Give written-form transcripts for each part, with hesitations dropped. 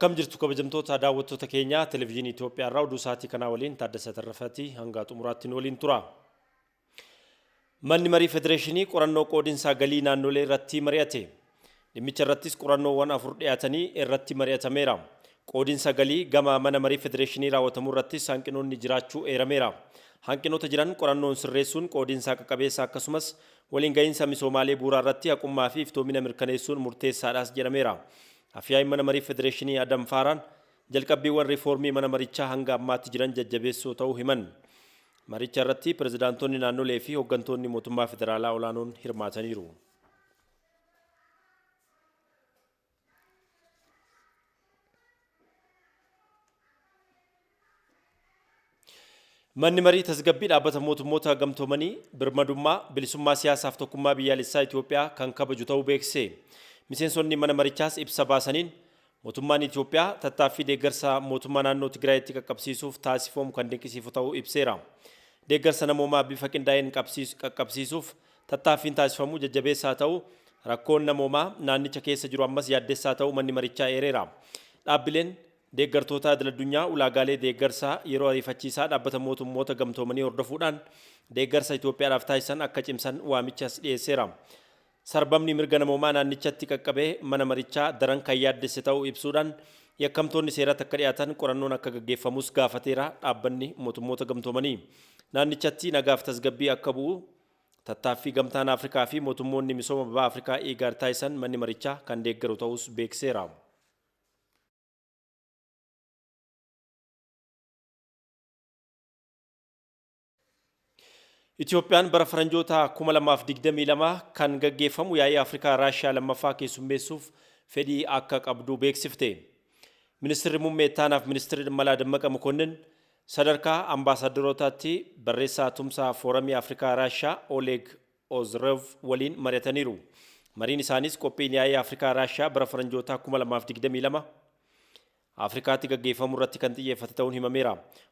Akkam jirtu kabajamtoota daawwattoota keenyaa Televezyiinii Itoophiyaa irraa oduu sa'aatii kanaa waliin Taaddasa Tarrafaati hanga xumuraatti nu waliin tura. Manni marii Federeeshinii qorannoo qoodinsaa galii naannolee irratti mari'ate. Dhimmicha irrattis qorannoowwan 4 dhiyaatanii irratti mari'atameera. Qoodinsa galii gama mana marii Federeeshinii raawwatamu irrattis hanqinoonni jiraachuu eerameera. Hanqinoota jiran qorannoon sirreessuun qoodinsa haqa qabeessa akkasumas waliin gahiinsa misoomaalee bu'uuraa irratti haqummaa fi iftoomina mirkaneessuun murteessaadhaas jedhameera. Afyaa'iin Mana Marii Federeeshinii Adam Faaraan jalqabbiiwwan riifoormii mana marichaa hanga ammaatti jiran jajjabeessoo ta'uu himan. Maricha irratti pirezidaantonni naannolee fi hoggantoonni mootummaa federaalaa olaanoon hirmaataniiru. Manni Marii Tasgabbii Dhaabbata Mootummoota Gamtoomanii birmadummaa, bilisummaa siyaasaaf tokkummaa biyyaalessaa Itoophiyaa kan kabaju ta'uu beeksise. Miseensonni mana marichaas ibsa baasaniin mootummaan Itoophiyaa tattaaffii deeggarsa mootummaa naannoo Tigraayitti qaqqabsiisuuf taasifamu kan dinqisiifu ta'uu ibseera. Deeggarsa namoomaa bifa qindaa'een qaqqabsiisuuf tattaaffiin taasifamu jajjabeessaa ta'uu, rakkoon namoomaa naannicha keessa jiru ammas yaaddessaa ta'uu manni marichaa eereera. Dhaabbileen deeggartootaa idil-addunyaa ulaagaalee deeggarsaa yeroo ariifachiisaa Dhaabbata Mootummoota Gamtoomanii hordofuudhaan deeggarsa Itoophiyaadhaaf taasisan akka cimsan waamichas dhiyeesseera. Sarbamni mirga namoomaa naannichatti qaqqabe mana marichaa daran kan yaaddesse ta'uu ibsuudhaan yakkamtoonni seeratti akka dhiyaatan qorannoon akka gaggeeffamus gaafateera Dhaabbanni Mootummoota Gamtoomanii. Naannichatti nagaaf tasgabbii akka bu'u tattaaffii Gamtaan Afrikaa fi mootummoonni misooma Baha Afrikaa IGAD taasisan manni marichaa kan deeggaru ta'uus beeksiseera. Itoophiyaan bara faranjoota 2022 kan gaggeeffamu yaa'ii Afrikaa Raashiyaa lammaffaa keessummeessuuf fedhii akka qabdu beeksifte. Ministirri Muummee Ittaanaaf Ministirri Dhimma Alaa Dammaqa Mokonnin sadarkaa Ambaasaaddarootaatti barreessaa tumsa Fooramii Afrikaa Raashiyaa Oleeg Ozrev waliin mari'ataniiru. Mariin isaaniis qophiin yaa'ii Afrikaa Raashiyaa bara faranjootaa 2022 Afrikaatti gaggeeffamu irratti kan xiyyeeffate ta'uun himameera.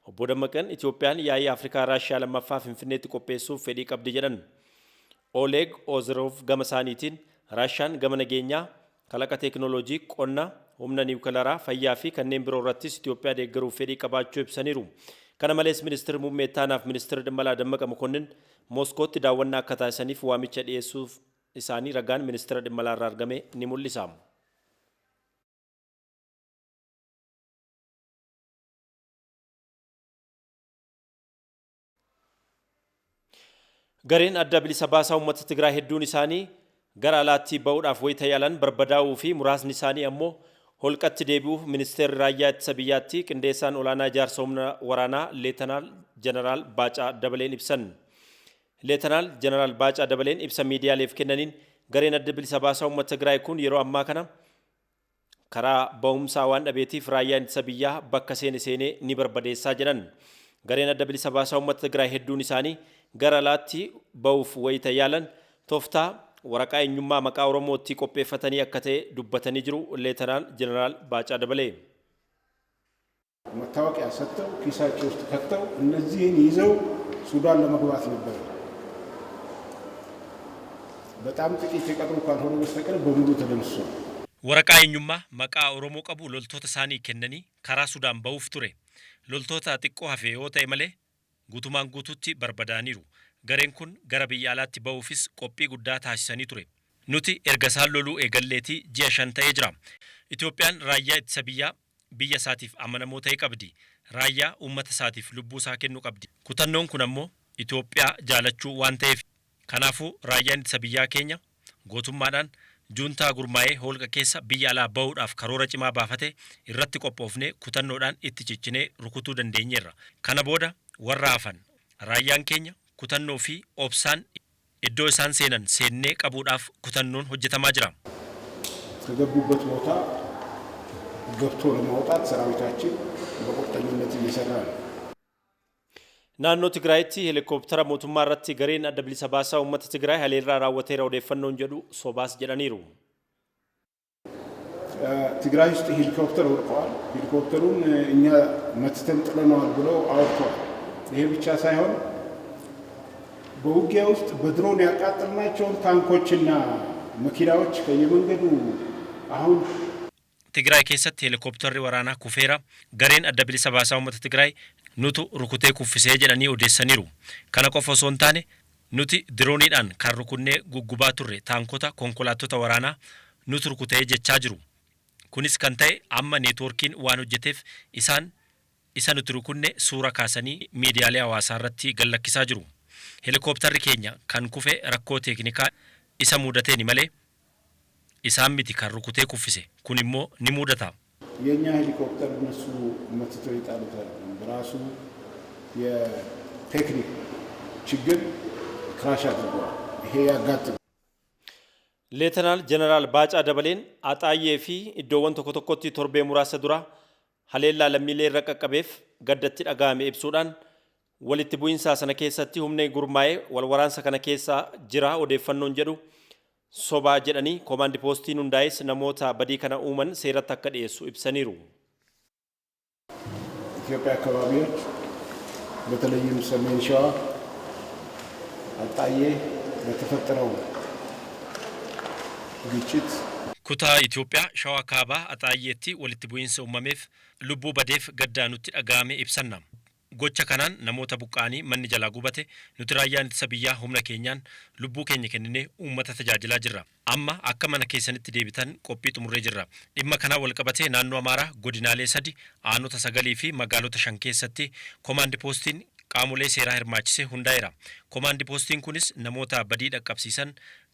Obbo Dammaqan Itoophiyaan yaa'ii Afrikaa Raashiyaa 2ffaa Finfinneetti qopheessuuf fedhii qabdi jedhan. Oleeg Ozerov gama isaaniitiin Raashiyaan gama nageenyaa, kalaqa teeknooloojii, qonna, humna niwukilaraa, fayyaa fi kanneen biroo irrattis Itoophiyaa deeggaruuf fedhii qabaachuu ibsaniiru. Kana malees Ministirri Muummee Ittaanaaf Ministirri Dhimma Alaa Dammaqa Mokonnin Mooskootti daawwannaa akka taasisaniif waamicha dhiyeessuu isaanii ragaan Ministeera Dhimma Alaarraa argame ni mul'isa. Gareen Adda Bilisa Baasaa Uummata Tigraay hedduun isaanii gara alaatti ba'uudhaaf wayita yaalan barbadaa'uu fi muraasni isaanii ammoo holqatti deebi'uu Ministeerri Raayyaa Ittisa Biyyaatti Qindeessaan Olaanaa Ijaarsa Humna Waraanaa Leetanaal Jeneraal Baacaa Dabaleen ibsan. Leetanaal Jeneraal Baacaa Dabaleen ibsa miidiyaaleef kennaniin gareen Adda Bilisa Baasaa Uummata Tigraay kun yeroo ammaa kana karaa bahumsaa waan dhabeetiif raayyaan ittisa biyyaa bakka seene seenee ni barbadeessaa jedhan. Gareen Adda Bilisa Baasaa Uummata Tigraay hedduun isaanii gara alaatti bahuuf wayita yaalan tooftaa waraqaa eenyummaa maqaa Oromoottii qopheeffatanii akka ta'e dubbatanii jiru Leetanaal Jeneraal Baacaa Dabalee. መታወቂያ ሰጥተው ኪሳቸው ውስጥ ከተው እነዚህን ይዘው ሱዳን ለመግባት ነበር። በጣም ጥቂት የቀሩ ካልሆነ በስተቀር በሙሉ ተደምስሷል። Waraqaa eenyummaa maqaa Oromoo qabu loltoota isaanii kennanii karaa Sudaan bahuuf ture. Loltoota xiqqoo hafe yoo ta'e malee guutumaan guutuutti barbadaa'aniiru. Gareen kun gara biyya alaatti bahuufis qophii guddaa taasisanii ture. Nuti erga isaan loluu eegalleetii ji'a 5 ta'ee jira. Itoophiyaan raayyaa ittisa biyyaa biyya isaatiif amanamoo ta'e qabdi. Raayyaa uummata isaatiif lubbuu isaa kennu qabdi. Kutannoon kun ammoo Itoophiyaa jaalachuu waan ta'eef. Kanaafuu raayyaan ittisa biyyaa keenya gootummaadhaan juuntaa gurmaa'ee holqa keessa biyya alaa bahuudhaaf karoora cimaa baafate irratti qophoofnee kutannoodhaan itti cichinee rukutuu dandeenyeerra. Kana booda warra hafan raayyaan keenya kutannoo fi obsaan iddoo isaan seenan seennee qabuudhaaf kutannoon hojjetamaa jira. ከገቡበት ቦታ ገብቶ ለማውጣት ሰራዊታችን በቁርጠኝነት እየሰራ ነው። Naannoo Tigraayitti heelikooptara mootummaa irratti gareen Adda Bilisa Baasaa Uummata Tigraay haleellaa raawwateera odeeffannoon jedhu sobaas jedhaniiru. ትግራይ ውስጥ ሄሊኮፕተር ወድቀዋል። ሄሊኮፕተሩን እኛ መትተን ጥለነዋል ብለው አውርተዋል። ይሄ ብቻ ሳይሆን በውጊያ ውስጥ በድሮን ያቃጠልናቸውን ታንኮችና መኪናዎች ከየመንገዱ አሁን Tigraay keessatti heelikooptarri waraanaa kufeera, gareen Adda Bilisa Baasaa Uummata Tigraay nutu rukutee kuffisee jedhanii odeessaniiru. Kana qofa osoo hin taane, nuti dirooniidhaan kan rukunnee guggubaa turre taankota, konkolaattota waraanaa nutu rukutee jechaa jiru. Kunis kan ta'e amma neetwoorkiin waan hojjeteef isaan isa nuti rukunne suura kaasanii miidiyaalee hawaasaa irratti gallakkisaa jiru. Heelikooptarri keenya kan kufe rakkoo teeknikaa isa mudateeni malee isaan miti kan rukutee kuffise. Kun immoo ni mudata. የእኛ ሄሊኮፕተር እነሱ መትተው ይጣሉት አይደለም። በራሱ የቴክኒክ ችግር ክራሽ አድርገዋል። ይሄ ያጋጥም Leetanaal Jeneraal Baacaa Dabaleen Axaayyee fi iddoowwan tokko tokkotti torbee muraasa dura haleellaa lammiilee irra qaqqabeef gaddatti dhaga'ame ibsuudhaan, walitti bu'iinsa sana keessatti humna gurmaa'ee wal waraansa kana keessa jira odeeffannoon jedhu sobaa jedhanii, koomaandi poostiin hundaa'es namoota badii kana uuman seeratti akka dhiyeessu ibsaniiru. ኢትዮጵያ አካባቢዎች በተለይም ሰሜን ሸዋ አጣዬ በተፈጠረው ግጭት Kutaa Itoophiyaa Shawaa Kaabaa Axaayyeetti walitti bu'iinsa uumameef lubbuu badeef gaddaa nutti dhaga'ame ibsanna. Gocha kanaan namoota buqqa'anii manni jalaa gubate, nuti raayyaan ittisa biyyaa humna keenyaan lubbuu keenya kenninee uummata tajaajilaa jirra. Amma akka mana keessanitti deebitan qophii xumurree jirra. Dhimma kanaa wal qabatee naannoo Amaaraa godinaalee sadi, aanota sagalii fi magaalota shan keessatti koomaandi poostiin qaamolee seeraa hirmaachisee hundaa'eera. Koomaandi poostiin kunis namoota badii dhaqqabsiisan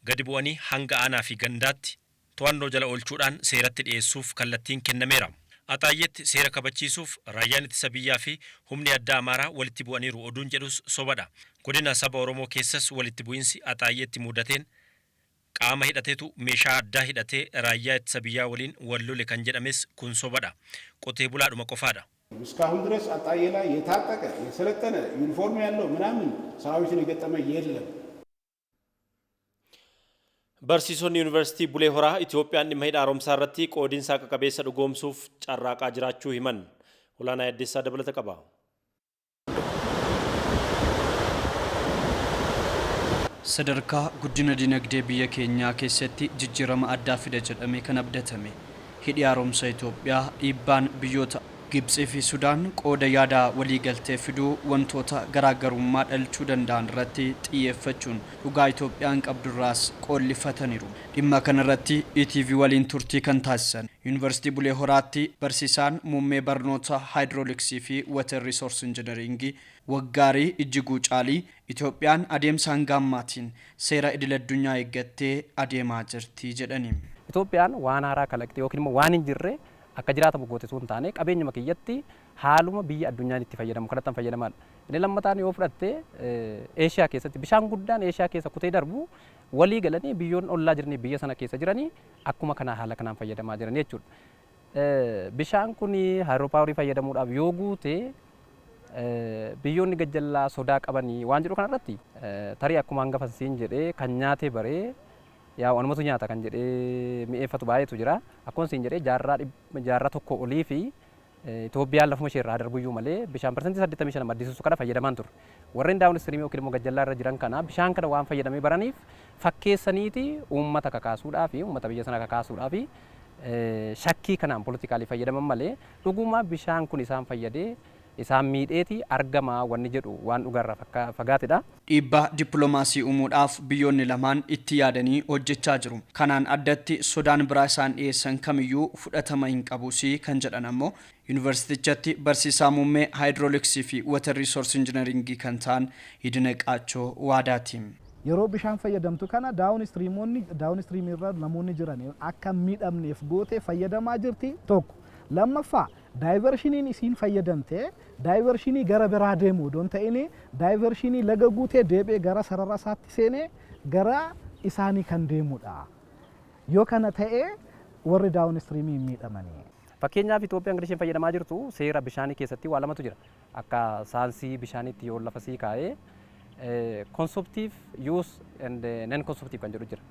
gadi bu'anii hanga aanaa fi gandaatti to'annoo jala oolchuudhaan seeratti dhiyeessuuf kallattiin kennameera. Axaayyeetti seera kabachiisuuf raayyaan ittisa biyyaa fi humni addaa Amaaraa walitti bu'aniiru oduun jedhus sobadha. Godina saba Oromoo keessas walitti bu'iinsi Axaayyeetti mudateen qaama hidhateetu meeshaa addaa hidhatee raayyaa ittisa biyyaa waliin wal lole kan jedhames kun sobadha. Qotee bulaadhuma qofaadha. እስካሁን ድረስ አጣዬ ላይ የታጠቀ፣ የሰለጠነ፣ ዩኒፎርም ያለው ምናምን ሰራዊትን የገጠመ የለም። Barsiisonni Yuunivarsiitii Bulee Horaa Itoophiyaan dhimma hidha haaromsaa irratti qoodinsa haqa qabeessa dhugoomsuuf carraaqaa jiraachuu himan. Olaanaa Yaddeessaa dabalata qaba. Sadarkaa guddina dinagdee biyya keenyaa keessatti jijjiirama addaa fida jedhamee kan abdatame hidhi haaromsa Itoophiyaa, dhiibbaan biyyoota Gibxii fi Sudaan qooda yaada waliigaltee fiduu wantoota garaagarummaa dhalchuu danda'an irratti xiyyeeffachuun dhugaa Itoophiyaan qabdurraas qoollifataniiru. Dhimma kanarratti ETV waliin turtii kan taasisan Yuunivarsiitii Bulee Horaatti barsiisaan muummee barnoota haayidrooliksii fi water resource engineering Waggaarii Ijjiguu Caalii, Itoophiyaan adeemsa hanga ammaatiin seera idil addunyaa eeggattee adeemaa jirti jedhani. Itoophiyaan waan haaraa kalaqxe yookiin immoo waan hin jirre akka jiraatamu goote osoo hin taane, qabeenyuma kiyyatti haaluma biyya addunyaan itti fayyadamu kanatti fayyadamaadha. Inni lammataan yoo fudhatte, Eeshiyaa keessatti bishaan guddaan Eeshiyaa keessa kutee darbu walii galanii biyyoon ollaa jiranii biyya sana keessa jiranii akkuma kana haala kanaan fayyadamaa jiran jechuudha. Bishaan kun hydropowerii fayyadamuudhaaf yoo guute biyyoonni gajjallaa sodaa qabanii waan jedhu kanarratti, tarii akkuma hangafa siin jedhee kan nyaatee baree yaa anumatu nyaata kan jedhee mi'eeffatu baay'eetu jira. Akkuma siin jedhee jaarraa tokko olii fi Itoophiyaan lafuma ishee irraa darbuyyuu malee bishaan 85% maddisiisu kana fayyadamaan turre. Warreen downstreamii yookiin immoo gajjallaa irra jiran kana bishaan kana waan fayyadamee baraniif fakkeessaniiti uummata kakaasuudhaa fi uummata biyya sana kakaasuudhaa fi shakkii kanaan politically fayyadaman malee, dhuguma bishaan kun isaan fayyadee isaan miidheeti argama wanni jedhu waan dhugarraa fagaatedha. Dhiibbaa dippiloomaasii uumuudhaaf biyyoonni lamaan itti yaadanii hojjechaa jiru. Kanaan addatti sodaan biraa isaan dhiyeessan kamiyyuu fudhatama hin qabuusi kan jedhan ammoo yuunivarsiitichatti barsiisaa muummee haayidrooliksii fi water resource engineering kan ta'an Hidinaqaachoo Waadaati. Yeroo bishaan fayyadamtu kana downstreamoonni, downstream irra namoonni jiran akka miidhamneef gootee fayyadamaa jirti tokko. Lammaffaa, diversioniin isiin fayyadamte diversionii gara biraa deemu odoo hin ta'in, diversionii laga guutee deebi'ee gara sarara isaatti seenee gara isaanii kan deemudha. Yoo kana ta'e warri downstreamii miidhamanii. Fakkeenyaaf, Itoophiyaan kan isheen fayyadamaa jirtu seera bishaanii keessatti waa lamatu jira. Akka saayinsii bishaaniitti yoo lafa sii kaa'ee, consumptive use and non consumptive kan jedhu jira.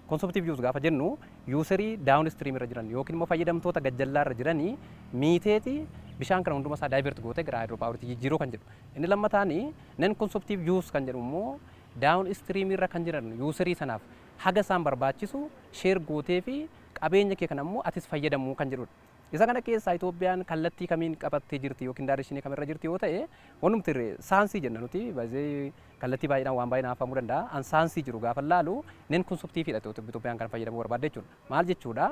Consumptive use gaafa jennu, userii downstream irra jiran yookiin immoo fayyadamtoota gajjallaa irra jiranii miiteeti bishaan kana hunduma isaa divert gootee gara hydropoweritti jijjiiruu kan jedhu. Inni lammataani non consumptive use kan jedhu immoo downstream irra kan jiran userii sanaaf haga isaan barbaachisu share gootee fi Qabeenya kee kana immoo atis fayyadamuu kan jedhudha. Isa kana keessaa Itoophiyaan kallattii kamiin qabattee jirti yookiin direction kamirra jirti yoo ta'e, wanumti saansii jenna nuti baay'ee kallattii baay'inaan waan baay'inaan hafamuu danda'a. An saansii jiru gaafa laalu nen consumptive dha Itoophiyaan kan fayyadamuu barbaadde jechuudha. Maal jechuudha?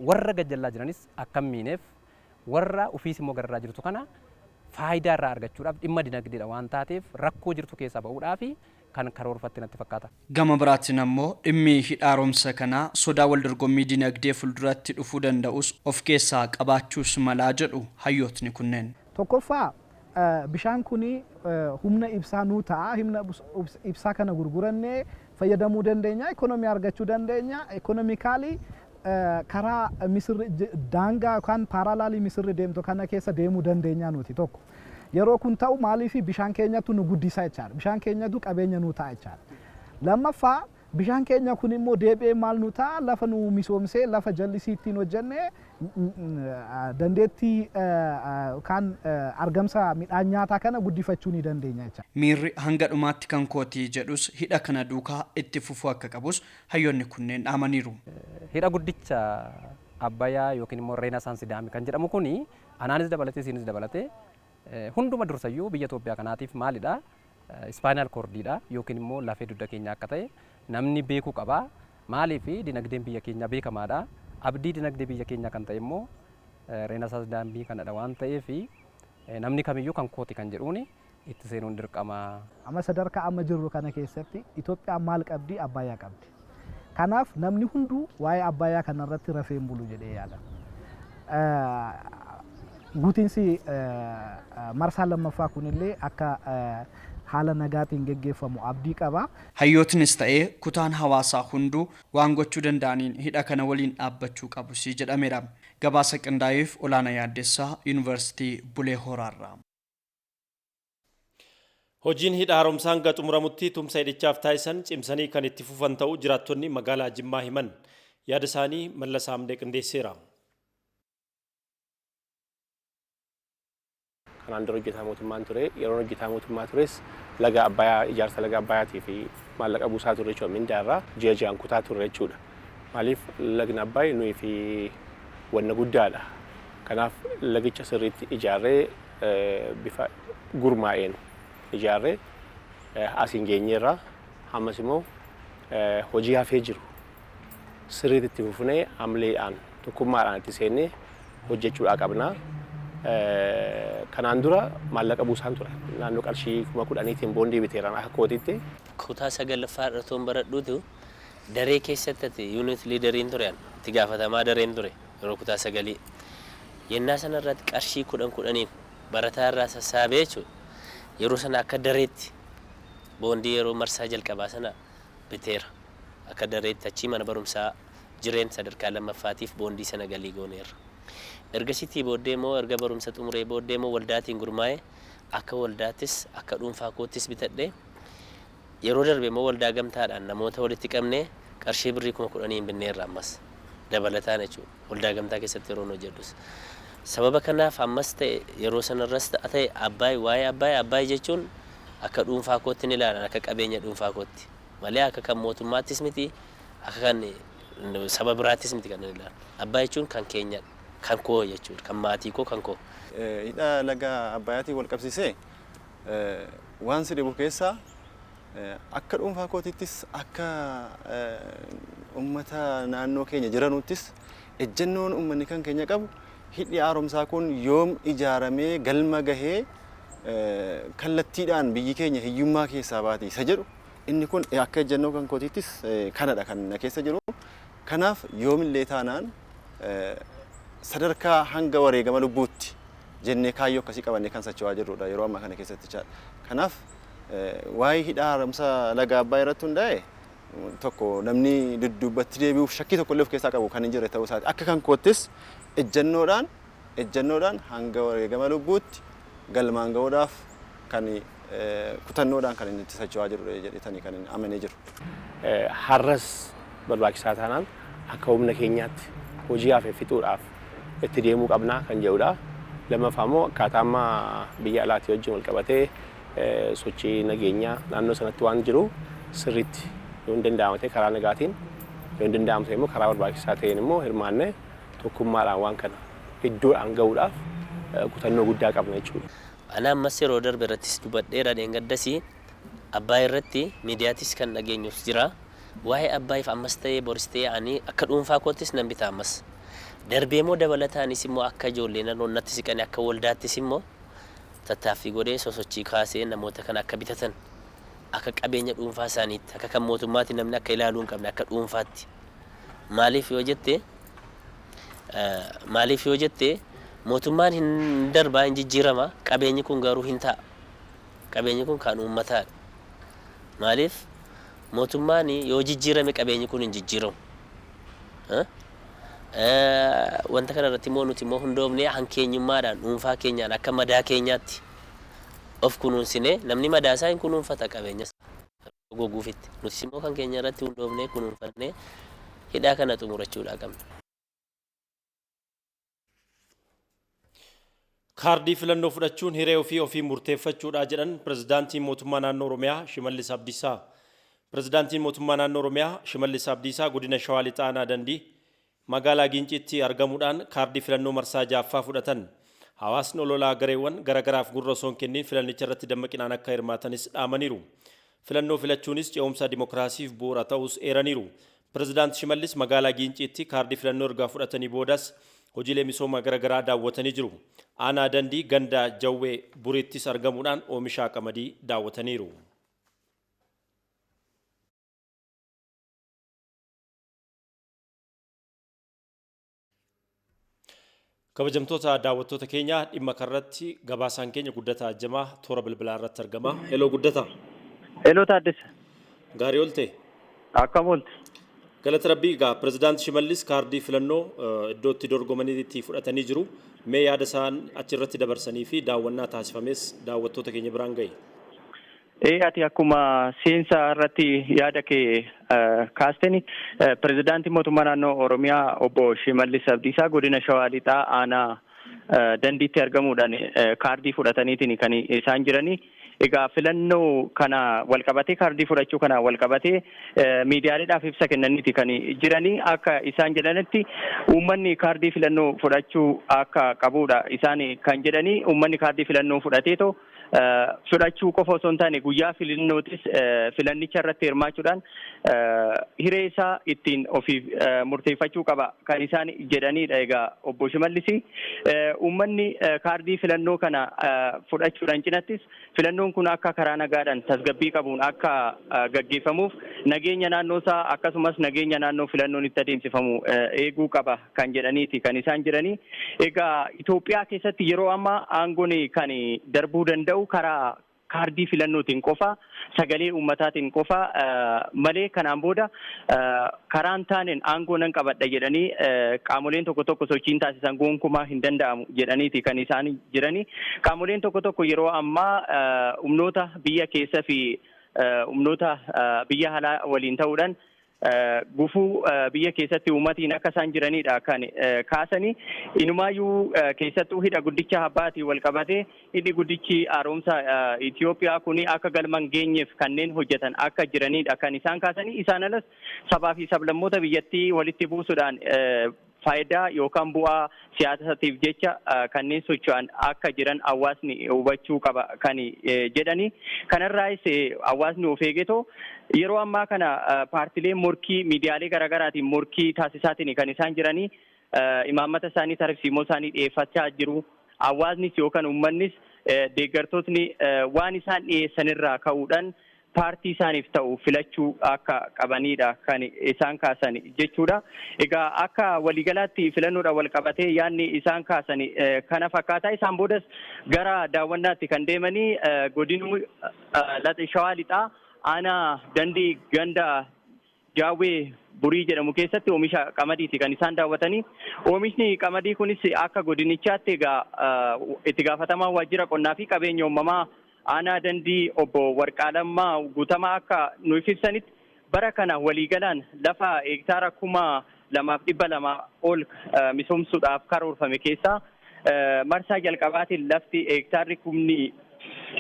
Warra gajjallaa jiranis akka hin miineef, warra ofiis immoo gararraa jirtu kana faayidaa irraa argachuudhaaf, dhimma dinagdeedha waan taateef, rakkoo jirtu keessaa ba'uudhaaf kan karoorfatte natti fakkaata. Gama biraatiin ammoo dhimmi hidha haaromsa kanaa sodaa wal dorgommii dinagdee fuulduratti dhufuu danda'us of keessaa qabaachuus malaa jedhu hayyootni kunneen. Tokkoffaa, bishaan kuni humna ibsaa nuu ta'a. Humna ibsaa kana gurgurannee fayyadamuu dandeenya. Ikonomii argachuu dandeenya. Economically karaa Misirri daangaa yookaan parallel Misirri deemtu kana keessa deemuu dandeenya nuti tokko. Yeroo kun ta'u maaliif bishaan keenyatu nu guddisa jechaadha. Bishaan keenyatu qabeenya nuu ta'a jechaadha. Lammaffaa, bishaan keenya kun immoo deebi'ee maal nu ta'a? Lafa nu misoomsee, lafa jallisii ittiin hojjennee, dandeettii yookaan argamsa midhaan nyaataa kana guddifachuu ni dandeenya jechaadha. Miirri hanga dhumaatti kan kootii jedhus hidha kana duukaa itti fufuu akka qabus hayyoonni kunneen dhaamaniiru. Hidha guddicha Abbayyaa yookiin immoo Renaissance Dam kan jedhamu kuni anaanis dabalatee, isiinis dabalatee, hunduma dursayyuu biyya Itoophiyaa kanaatiif maalidha? Spinal cord iidha yookiin immoo lafee dugda keenya akka ta'e namni beekuu qaba. Maaliif? Dinagdeen biyya keenya beekamaadha. Abdii dinagdee biyya keenya kan ta'e immoo Renaissance Dam kanadha waan ta'eef, namni kamiyyuu kan kooti kan jedhuuni itti seenuun dirqama. Amma sadarkaa amma jirru kana keessatti Itoophiyaan maal qabdi? Abbayyaa qabdi. Kanaaf namni hunduu waa'ee Abbayyaa kanarratti rafee hin bulu jedhee yaada. Guutiinsi marsaa lammaffaa kunillee akka haala nagaatiin geggeeffamu abdii qaba. Hayyootnis ta'ee kutaan hawaasaa hunduu waan gochuu danda'aniin hidha kana waliin dhaabbachuu qabu si jedhameera. Gabaasa qindaa'eef Olaanaa Yaaddessaa, Yuunivarsiitii Bulee Horaarraa. Hojiin hidha haaromsaa hanga xumuramutti tumsa hidhichaaf taasisan cimsanii kan itti fufan ta'uu jiraattonni magaalaa Jimmaa himan. Yaada isaanii Mallasaa Amdee qindeesseera. Kanaan dura hojjetaa mootummaan ture. Yeroon hojjetaa mootummaa tures laga Abbayaa, ijaarsa laga Abbayaatii fi maallaqa buusaa turre jechuudha. Mindaa irraa ji'a ji'aan kutaa turre jechuudha. Maaliif? Lagni Abbaay nuyi fi wanna guddaadha. Kanaaf lagicha sirriitti ijaarree, bifa gurmaa'een ijaarree asiin geenyeerra. Ammas immoo hojii hafee jiru sirriitti itti fufnee, amleedhaan, tokkummaadhaan itti seennee hojjechuudhaa qabna. Kanaan dura maallaqa buusaan ture. Naannoo qarshii 10,000tiin boondii biteeraan akka kootitti. Kutaa sagalaffaa irra toon baradhuutu daree keessatti ati unit leader iin ture, itti gaafatamaa dareen ture yeroo kutaa sagalii. Yennaa sana irratti qarshii kudhan kudhaniin barataa irraa sassaabee jechuudha. Yeroo sana akka dareetti boondii yeroo marsaa jalqabaa sana biteera. Akka dareetti achii mana barumsaa jireen sadarkaa lammaffaatiif boondii sana galii gooneerra. Ergasiitii booddee immoo, erga barumsa xumuree booddee immoo, waldaatiin gurmaa'e, akka waldaattis akka dhuunfaa koottis bitadhe. Yeroo darbe immoo waldaa gamtaadhaan namoota walitti qabnee qarshii birrii 10,000 binneerra ammas dabalataan jechuudha, waldaa gamtaa keessatti yeroo hojjedhus. Sababa kanaaf ammas ta'e yeroo sanarras ta'e Abbaay, waa'ee Abbaay, Abbaay jechuun akka dhuunfaa kootti ni ilaalan, akka qabeenya dhuunfaa kootti malee akka kan mootummaattis miti, akka kan saba biraattis miti kan ilaalu. Abbaay jechuun kan keenyadha, kan koo jechuudha, kan maatii koo, kan koo. Hidha laga Abbaayaatiin wal qabsiisee waan si dhibu keessaa, akka dhuunfaa kootittis akka uummata naannoo keenya jiranuttis, ejjennoon uummanni kan keenya qabu hidhi haaromsaa kun yoom ijaaramee galma gahee kallattiidhaan biyyi keenya hiyyummaa keessaa baati isa jedhu, inni kun akka ejjennoo kan kootittis kanadha kan na keessa jiru. Kanaaf yoomillee taanaan sadarkaa hanga wareegama lubbuutti jennee kaayyoo akkasii qabannee kan socho'aa jirrudha yeroo ammaa kana keessatti jechaadha. Kanaaf waa'ee hidha haaromsa laga Abbaay irratti hundaa'e tokko namni dudduubatti deebi'uuf shakkii tokko illee of keessaa qabu kan hin jirre ta'uu isaati. Akka kan koottis ejjennoodhaan hanga wareegama lubbuutti galmaan ga'uudhaaf kan kutannoodhaan kan inni itti socho'aa jiru jedhetanii kan inni amanee jiru. Har'as barbaachisaa taanaan akka humna keenyaatti hojii hafe fixuudhaaf itti deemuu qabnaa kan jedhudha. Lammaffaa immoo akkaataa amma biyya alaatii wajjin wal qabatee sochii nageenyaa naannoo sanatti waan jiru sirriitti yoo hin danda'ama ta'e karaa nagaatiin Yoo hin danda'amu ta'e immoo karaa barbaachisaa ta'een immoo hirmaannee tokkummaadhaan waan kana iddoodhaan gahuudhaaf kutannoo guddaa qabna jechuudha. Ana ammas yeroo darbe irrattis dubbadheera dheengaddasii Abbaay irratti miidiyaatis kan dhageenyus jira. Waa'ee Abbaayiif ammas ta'ee boris ta'ee ani akka dhuunfaa koottis nan bita ammas. Darbee immoo dabalataanis immoo akka ijoollee naannoo natti siqanii akka waldaattis immoo tattaaffii godhee sosochii kaasee namoota kana akka bitatan akka qabeenya dhuunfaa isaaniitti akka kan mootummaatti namni akka ilaaluu hin qabne akka dhuunfaatti. Maaliif yoo jette, mootummaan hin darbaa, hin jijjiirama, qabeenyi kun garuu hin ta'a. Qabeenyi kun kan uummataadha. Maaliif mootummaan yoo jijjiirame qabeenyi kun hin jijjiiramu. Wanta kana irratti immoo nuti immoo hundoofnee hankeenyummaadhaan dhuunfaa keenyaan akka madaa keenyaatti of kunuunsinee, namni madaa isaa hin kunuunfata qabeenya goguufitti. Nutis immoo kan keenya irratti hundoofnee kunuunfannee hidhaa kana xumurachuudhaa qabna. Kaardii filannoo fudhachuun hiree ofii ofii murteeffachuudha jedhan pirezidaantiin mootummaa naannoo Oromiyaa Shimallis Abdiisaa. Pirezidaantiin mootummaa naannoo Oromiyaa Shimallis Abdiisaa godina Shawaa Lixaa Aanaa Dandii magaalaa Giinciitti argamuudhaan kaardii filannoo marsaa jaaffaa fudhatan. Hawaasni ololaa gareewwan garagaraaf gurra osoo hin kennin filannicha irratti dammaqinaan akka hirmaatanis dhaamaniiru. Filannoo filachuunis ce'umsa dimokiraasiif bu'uura ta'us eeraniiru. Pirezidaanti Shimallis magaalaa Giinciitti kaardii filannoo ergaa fudhatanii boodas hojiilee misoomaa garaagaraa daawwatanii jiru. Aanaa Dandii ganda Jawwee Buriittis argamuudhaan oomisha qamadii daawwataniiru. Kabajamtoota daawwattoota keenya, dhimma kanarratti gabaasaan keenya Guddataa Ajjamaa toora bilbilaa irratti argama. Heloo, Guddataa. Heloo, Taaddasa. Gaarii oolte. Akkam oolte? Galata Rabbii. Egaa pirezidaanti Shimallis kaardii filannoo iddoo itti dorgomaniitti fudhatanii jiru. Mee yaada isaan achirratti dabarsanii fi daawwannaa taasifames daawwattoota keenya biraan gahi. Ee, ati akkuma seensa irratti yaada kee kaasteni, pirezidaantii mootummaa naannoo Oromiyaa obbo Shimallis Abdiisaa godina Shawaa Lixaa aanaa Dandiitti argamuudhaan kaardii fudhataniitiin kan isaan jiranii. Egaa filannoo kana walqabatee, kaardii fudhachuu kana walqabatee miidiyaaleedhaaf ibsa kennaniiti kan jiranii. Akka isaan jedhanitti, uummanni kaardii filannoo fudhachuu akka qabudha isaan kan jedhanii. Uummanni kaardii filannoo fudhateetoo, fudhachuu qofa osoo hin taane, guyyaa filannootis filannicha irratti hirmaachuudhaan hiree isaa ittiin ofiif murteeffachuu qaba kan isaan jedhanidha. Egaa obbo Shimallis uummanni kaardii filannoo kana fudhachuudhaan cinattis filannoon kun akka karaa nagaadhaan tasgabbii qabuun akka gaggeeffamuuf nageenya naannoo isaa akkasumas nageenya naannoo filannoon itti adeemsifamu eeguu qaba kan jedhaniiti kan isaan jiranii. Egaa Itoophiyaa keessatti yeroo ammaa aangoon kan darbuu danda'u karaa kaardii filannootiin qofa, sagalee uummataatiin qofa malee, kanaan booda karaan taaneen aangoo nan qabadha jedhanii qaamoleen tokko tokko sochiin taasisan gonkumaa hin danda'amu jedhaniiti kan isaan jiranii. Qaamoleen tokko tokko yeroo ammaa humnoota biyya keessa fi humnoota biyya alaa waliin ta'uudhaan gufuu biyya keessatti uummatiin akka isaan jiranidha kan kaasanii. Inumaayyuu keessattuu hidha guddicha Abbaatiin wal qabatee, hidhi guddichi haaromsa Itoophiyaa kun akka galma hin geenyeef kanneen hojjetan akka jiranidha kan isaan kaasanii. Isaan alas sabaa fi sablammoota biyyattii walitti buusuudhaan faayidaa yookaan bu'aa siyaasatiif jecha kanneen socho'an akka jiran hawaasni hubachuu qaba kan jedhani. Kanarraayis hawaasni of eegetoo yeroo ammaa kana paartileen morkii miidiyaalee garaagaraatiin morkii taasisaatiin kan isaan jiranii, imaammata isaanii, tarsiimoo isaanii dhiyeeffachaa jiru. Hawaasnis yookaan uummannis, deeggartootni waan isaan dhiyeessanirraa ka'uudhaan paartii isaaniif ta'u filachuu akka qabanidha kan isaan kaasan jechuudha. Egaa akka waliigalaatti filannoodhaan wal qabatee yaadni isaan kaasan kana fakkaata. Isaan boodas gara daawwannaatti kan deemanii godinuu Shawaa Lixaa aanaa Dandii ganda Jaawwee Burii jedhamu keessatti oomisha qamadiiti kan isaan daawwatanii. Oomishni qamadii kunis akka godinichaatti egaa itti gaafatamaa waajjira qonnaa fi qabeenya uumamaa aanaa Dandii obbo Warqaalammaa Guutamaa akka nuuf ibsanitti, bara kana waliigalaan lafa hektaara 2,200 ol misoomsuudhaaf karoorfame keessaa marsaa jalqabaatiin lafti hektaarri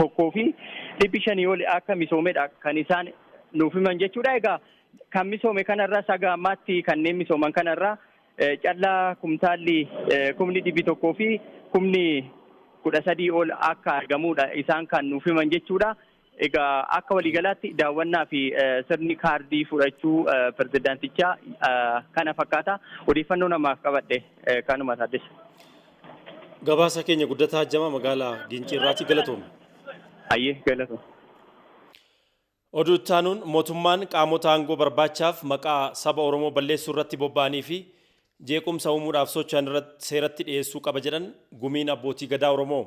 1,500 ol akka misoomedha kan isaan nuuf himan jechuudha. Egaa Kan misoome kanarraa haga ammaatti kanneen misooman kanarraa callaa kumtaalli 113,000 ol akka argamudha isaan kan nuuf himan jechuudha. Egaa akka waliigalaatti daawwannaa fi sirni kaardii fudhachuu pirezidaantichaa kana fakkaata. Odeeffannoo namaaf qabadhe kanuma Taaddasa. Gabaasa keenya Guddataa Jama magaalaa Gincii galatoome. Ayyee, galatoome. Oduu itti aanuun, mootummaan qaamota aangoo barbaachaaf maqaa saba Oromoo balleessuu irratti bobba'anii fi jeequmsa uumuudhaaf socho'an irratti seeratti dhiyeessuu qaba jedhan Gumiin Abbootii Gadaa Oromoo.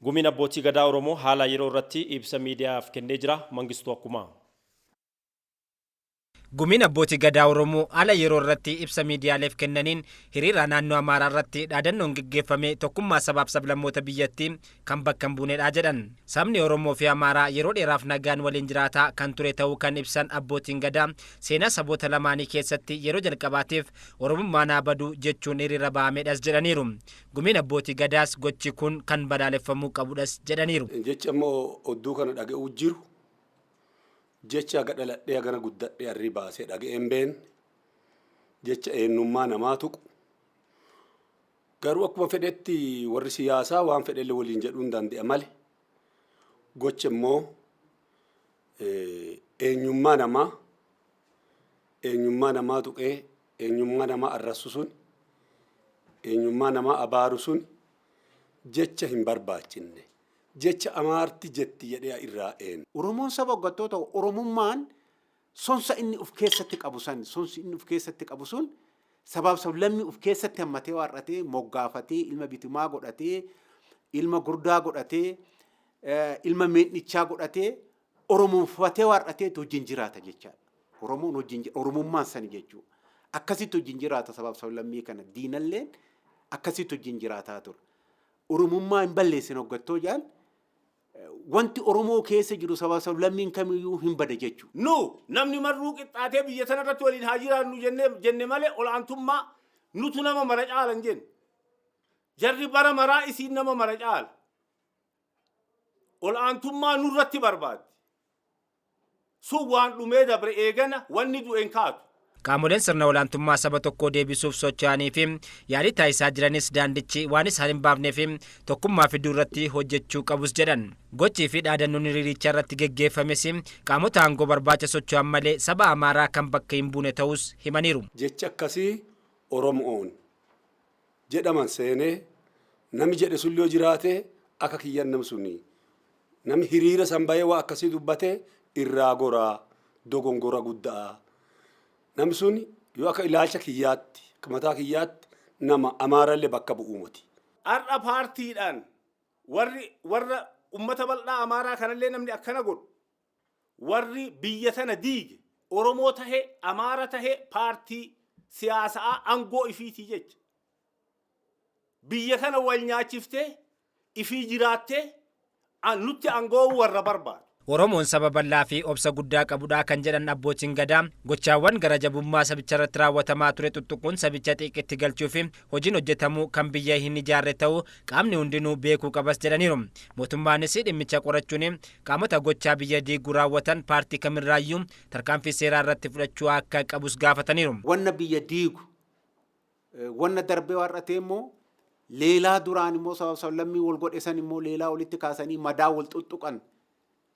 Gumiin Abbootii Gadaa Oromoo haala yeroo irratti ibsa miidiyaaf kennee jira. Mangistuu Akkumaa. Gumiin Abbootii Gadaa Oromoo haala yeroo irratti ibsa miidiyaaleef kennaniin, hiriira naannoo Amaaraa irratti dhaadannoon geggeeffame tokkummaa sabaaf sablammoota biyyattii kan bakka hin buunedha jedhan. Sabni Oromoo fi Amaaraa yeroo dheeraaf nagaan waliin jiraataa kan ture ta'uu kan ibsan abbootiin Gadaa, seenaa saboota lamaanii keessatti yeroo jalqabaatiif Oromummaan haa badu jechuun hiriira ba'amedhas jedhaniiru. Gumiin Abbootii Gadaas gochi kun kan balaaleffamuu qabudhas jedhaniiru. Jechi ammoo odduu kana dhaga'uu jiru, jecha haga dhaladhee hagana guddadhee arrii baasee dhaga'een been, jecha eenyummaa namaa tuqu. Garuu akkuma fedhetti warri siyaasaa waan fedhellee waliin jedhuu hin danda'a malee, gocha immoo eenyummaa namaa tuqee eenyummaa namaa arrassu sun, eenyummaa namaa abaaru sun, jecha hin barbaachinne, jecha Amaarti jetti jedhee irraa een. Oromoon saba hoggantoota. Oromummaan sonsa inni of keessatti qabu san, sonsi inni of keessatti qabu sun, sabaaf sablammii of keessatti hammatee waarratee moggaafatee, ilma bitimaa godhatee, ilma gurdaa godhatee, ilma meedhichaa godhatee, oromoonfatee waarratee wajjin jiraata jechaadha. Oromoon wajjin oromummaan sani jechuudha. Akkasitti wajjin jiraata sabaaf sablammii kana, diinalleen akkasitti wajjin jiraataa ture. Oromummaa hin balleessin hoggattoo jaan, wanti Oromoo keessa jiru sabaa sablammiin kamiyyuu hin bada jechuudha. Nu namni marruu qixxaatee biyya tana irratti waliin haa jiraannu jennee jenne malee, olaantummaa nutu nama mara caala hin jenne. Jarri bara maraa isiin nama mara caala. Olaantummaa nurratti barbaaddi. Sun waan dhumee dabre, eegana wanni du'e hin kaatu. Qaamoleen sirna olaantummaa saba tokkoo deebisuuf socho'anii fi yaalii taasisaa jiranis daandichi waan isaan hin baafnee fi tokkummaa fiduu irratti hojjechuu qabus jedhan. Gochii fi dhaadannoon hiriiricha irratti geggeeffames qaamota aangoo barbaacha socho'an malee saba Amaaraa kan bakka hin buune ta'us himaniiru. Jechi akkasii Oromoon jedhaman seenee nami jedhe sun yoo jiraate, akka kiyyan nam suni nami hiriira san bahee waa akkasii dubbate irraa goraa, dogongora guddaa. Namni sun yoo akka ilaalcha kiyyaatti, akka mataa kiyyaatti, nama Amaarallee bakka bu'uu miti. Har'a paartiidhaan warri warra ummata bal'aa Amaaraa kanallee namni akkana godhu, warri biyya tana diige Oromoo tahee Amaara tahee paartii siyaasaa aangoo ifiitii jecha. Biyya kana wal nyaachiftee ifii jiraattee nutti aangoo warra barbaadu. Oromoon saba bal'aa fi obsa guddaa qabudha kan jedhan abbootiin Gadaa, gochaawwan gara jabummaa sabicha irratti raawwatamaa ture tuttuquun sabicha xiiqitti galchuu fi hojiin hojjetamuu kan biyya hin ijaarre ta'uu qaamni hundinuu beekuu qabas jedhaniiru. Mootummaanis dhimmicha qorachuun qaamota gochaa biyya diiguu raawwatan paartii kamirraayyuu tarkaanfii seeraa irratti fudhachuu akka qabus gaafataniiru. Wanna biyya diigu, wanna darbee warratee immoo leelaa duraan immoo sabab sablammii wal godhe san immoo leelaa walitti kaasanii madaa wal xuxuqan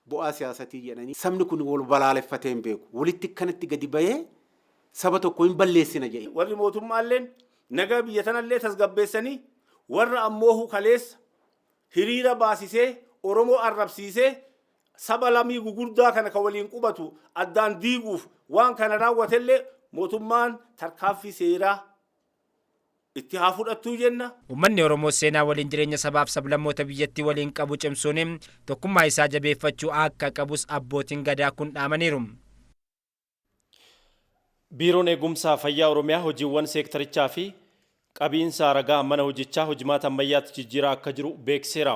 bu'aa siyaasatii jedhanii, sabni kun wal balaaleffatee hin beeku, walitti kanatti gadi bahee saba tokko hin balleessina jedhe. Warri mootummaalleen nagaa biyya tanallee tasgabbeessanii, warra ammoo kaleessa hiriira baasisee Oromoo arrabsiisee saba lamii gugurdaa kana kan waliin qubatu addaan diiguuf waan kana raawwatellee mootummaan tarkaanfii seeraa itti haa fudhattuu jenna. Uummanni Oromoo seenaa waliin jireenya sabaaf sablammoota biyyattii waliin qabu cimsuun tokkummaa isaa jabeeffachuu akka qabus abbootiin Gadaa kun dhaamaniiru. Biiroon Eegumsaa Fayyaa Oromiyaa hojiiwwan seektarichaa fi qabiinsa ragaa mana hojichaa hojimaata ammayyaatti jijjiiraa akka jiru beeksiseera.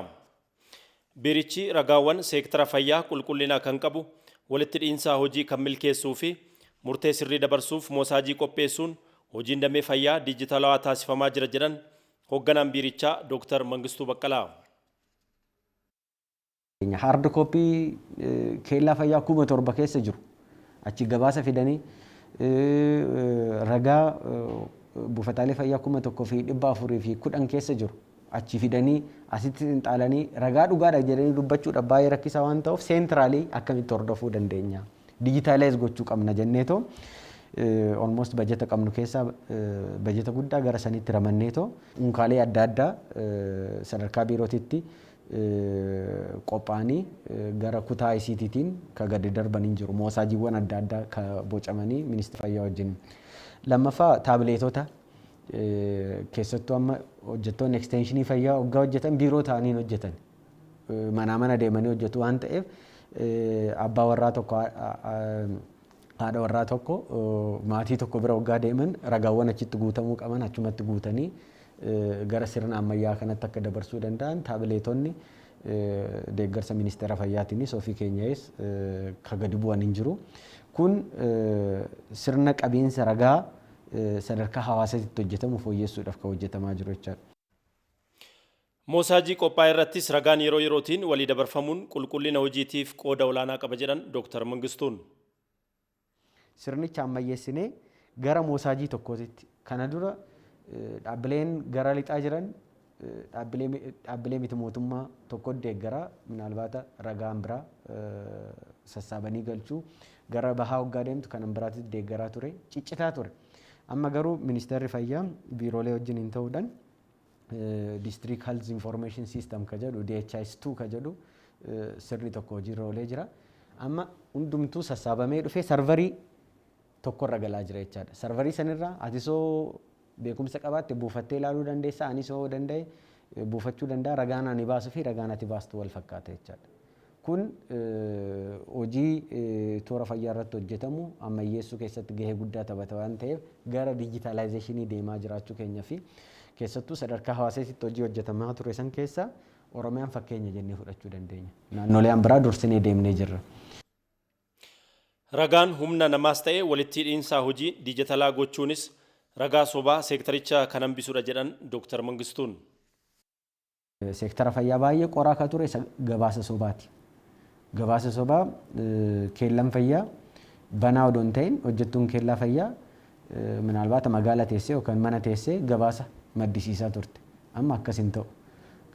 Biirichi ragaawwan seektara fayyaa qulqullina kan qabu, walitti dhiinsa hojii kan milkeessuu fi murtee sirrii dabarsuuf moosaajii qopheessuun hojiin damee fayyaa diijitaalawaa taasifamaa jira jedhan hoogganaan biirichaa Dr. Mangistuu Baqqalaa. Hard copy keellaa fayyaa 7,000 keessa jiru achi gabaasa fidanii Ragaa buufataalee fayyaa 1410 keessa jiru achi fidanii asitti xinxaalanii ragaa dhugaadha jedhanii dubbachuudha baay'ee rakkisaa waan ta'uuf seentiraalii akkamitti hordofuu dandeenya. Dijitaalaayiz gochuu qabna jenneetoo almost bajeta qabnu keessaa bajeta guddaa gara sanitti ramanneetoo unkaalee adda addaa sadarkaa biirootitti qophaa'anii gara kutaa ICTtiin ka gadi darban hin jiru. Moosaajiiwwan adda addaa ka bocamanii ministeera fayyaa wajjin. Lammaffaa taabileetota keessattuu amma hojjettoonni ekstenshinii fayyaa hoggaa hojjetan biiroo ta'anii hojjetan. Manaa mana deemanii hojjetu waan ta'eef abbaa warraa tokko haadha warraa tokko maatii tokko bira hoggaa deeman ragaawwan achitti guutamuu qaban achumatti guutanii gara sirna ammayyaa kanatti akka dabarsuu danda'an taabileetonni deeggarsa ministeera fayyaatiinis ofii keenyas ka gadi bu'an hin jiru. Kun sirna qabiinsa ragaa sadarkaa hawaasaatti hojjetamu fooyyessuudhaaf kan hojjetamaa jiru jechaadha. Moosaajii qophaa'e irrattis ragaan yeroo yerootiin walii dabarfamuun qulqullina hojiitiif qooda olaanaa qaba jedhan Dooktar Mangistuun. Sirnicha ammayyeessinee gara moosaajii tokkootitti kana dura dhaabbileen gara lixaa jiran dhaabbilee miti mootummaa tokko deeggaraa minaalbaata ragaan biraa sassaabanii galchuu gara bahaa hoggaa deemtu kan biraatti deeggaraa ture ciccitaa ture. Amma garuu ministeerri fayyaa biiroolee wajjin hin ta'uudhaan District Health Information System ka jedhu DHIS2 ka jedhu sirni tokko hojiirra oolee jira. Amma hundumtuu sassaabamee dhufee sarvarii tokkorra galaa jira jechaadha. Sarvarii sanirraa atisoo beekumsa qabaatte buufattee ilaaluu dandeessa anis yoo danda'e buufachuu danda'a ragaan ani baasuu fi ragaan ati baastu wal fakkaata jechaadha. Kun hojii toora fayyaa irratti hojjetamu ammayyeessuu keessatti gahee guddaa taphata waan ta'eef gara dijitaalaayizeeshinii deemaa jiraachuu keenya fi keessattuu sadarkaa hawaasaatti hojii hojjetamaa ture san keessa Oromiyaan fakkeenya jennee fudhachuu dandeenya. Naannolee biraa dursinee deemnee jirra. Ragaan humna namaas ta'e walitti hidhiinsa hojii dijitalaa gochuunis ragaa sobaa seektaricha kan hambisuudha jedhan Dooktar Mangistuun. Seektara fayyaa baay'ee qoraa ka ture gabaasa sobaati. Gabaasa sobaa keellaan fayyaa banaa odoo hin ta'in hojjettuun keellaa fayyaa minaalbaata magaala teessee yookaan mana teessee gabaasa maddisiisaa turte. Amma akkas hin ta'u.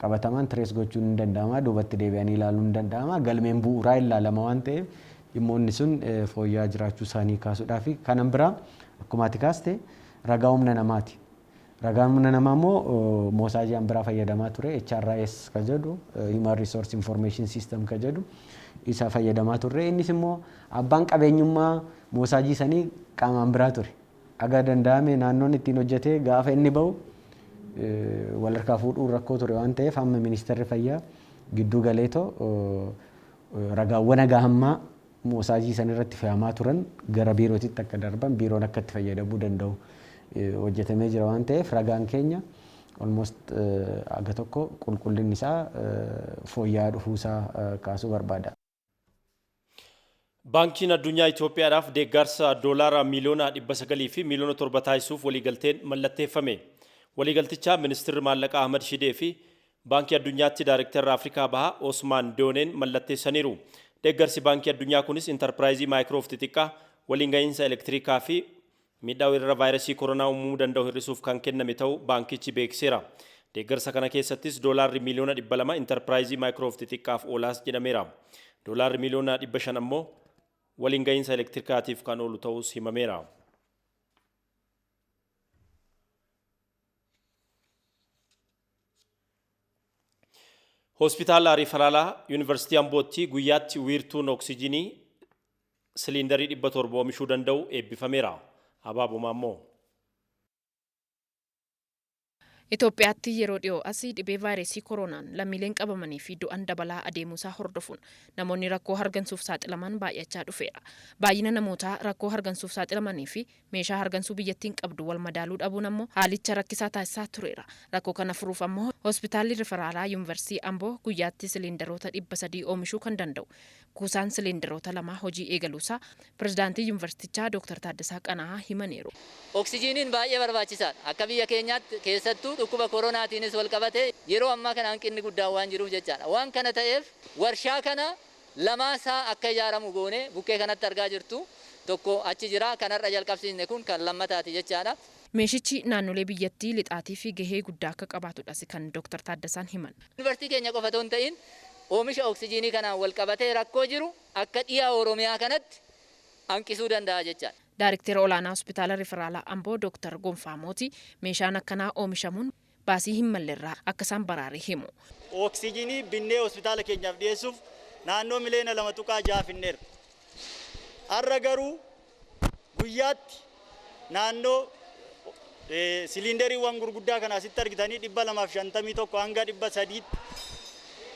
Qabatamaan tirees gochuun hin danda'ama, duubatti deebi'anii ilaaluun hin danda'ama, galmeen bu'uuraa ilaalama waan ta'eef dhimmoonni sun fooyya'aa jiraachuu isaanii kaasuudhaa fi kanan biraa akkuma ati kaaste ragaa humna namaati. Ragaan humna namaa immoo moosaajii biraa fayyadamaa ture HRIS ka jedhu Human Resource Information System ka jedhu isa fayyadamaa turre innis immoo abbaan qabeenyummaa moosaajii sanii qaamaan biraa ture. Aga danda'ame naannoon ittiin hojjetee gaafa inni bahu wal harkaa fuudhuun rakkoo ture waan ta'eef amma ministeerri fayyaa gidduu galeetoo ragaawwan haga ammaa moosaajii san irratti fe'amaa turan gara biirootitti akka darban biiroon akka itti fayyadamuu danda'u hojjetamee jira waan ta'eef ragaan keenya almost aga tokko qulqullinni isaa fooyya'aa dhufuusaa kaasuu barbaada. Baankiin addunyaa Itoophiyaadhaaf deeggarsa doolaara miiliyoona 900 fi miiliyoona 7 taasisuuf waliigalteen mallatteeffame. Waliigaltichaa ministeerri maallaqaa Ahmad Shidee fi Baankii addunyaatti daayirektarri Afrikaa Bahaa Osmaan Dooneen mallatteessaniiru. Deeggarsi baankii addunyaa kunis intarpiraayizii maayikiroof xixiqqaa waliin gahiinsa elektirikaa fi miidhaa weerara vaayirasii koronaa uumuu danda'u hir'isuuf kan kenname ta'uu baankichi beeksiseera. Deeggarsa kana keessattis doolaarri miiliyoona 200 intarpiraayizii maayikiroof xixiqqaaf oolaas jedhameera. Doolaarri miiliyoona 500 ammoo waliin gahiinsa elektirikaatiif kan oolu ta'us himameera. Hospitaala Riifaraalaa Yuunivarsiitii Ambootti guyyaatti wiirtuun oksijiinii siliindarii 700 oomishuu danda'u eebbifameera. Abaaboo Maammoo. Itoophiyaatti yeroo dhiyoo asii dhibee vaayirasii koronaan lammiileen qabamanii fi du'an dabalaa adeemuusaa hordofuun namoonni rakkoo hargansuuf saaxilaman baay'achaa dhufeera. Baay'ina namootaa rakkoo hargansuuf saaxilamanii fi meeshaa hargansuu biyyattiin qabdu wal madaaluu dhabuun ammoo haalicha rakkisaa taasisaa tureera. Rakkoo kana furuuf ammoo hospitaalli rifaraalaa Yuunivarsiitii Amboo guyyaatti siliindaroota 300 oomishuu kan danda'u kuusaan siliindaroota 2 hojii eegaluusaa pirezidaantii yuunivarsiitichaa Dooktar Taaddasaa Qana'aa himaniiru. Oksijiiniin baay'ee barbaachisaadha. Akka biyya keenyaatti keessattuu dhukkuba koronaatiinis wal qabate yeroo ammaa kana hanqinni guddaan waan jiruuf jechaadha. Waan kana ta'eef warshaa kana Lamaasaa akka ijaaramu goone bukkee kanatti argaa jirtu tokko achi jira kanarra jalqabsiisne kun kan lammataati jechaadha. Meeshichi naannolee biyyattii lixaatii fi gahee guddaa akka qabaatudhas kan Dr. Taaddasaan himan. Yuunivarsiitii keenya qofa otoo hin ta'in oomisha oksijiinii kanaan wal qabatee rakkoo jiru akka dhiyaa Oromiyaa kanatti hanqisuu danda'a jechaadha. Daariktera olaanaa hospitaala riferaalaa Amboo Dr. Gonfaa Mootii meeshaan akkanaa oomishamuun baasii hin mallerraa akka isaan baraare himu. Oksijiinii binnee hospitaala keenyaaf dhiyeessuuf naannoo miliyoona 2.6 finneerra. Har'a garuu guyyaatti naannoo siliindariiwwan gurguddaa kana asitti argitanii 251 hanga 300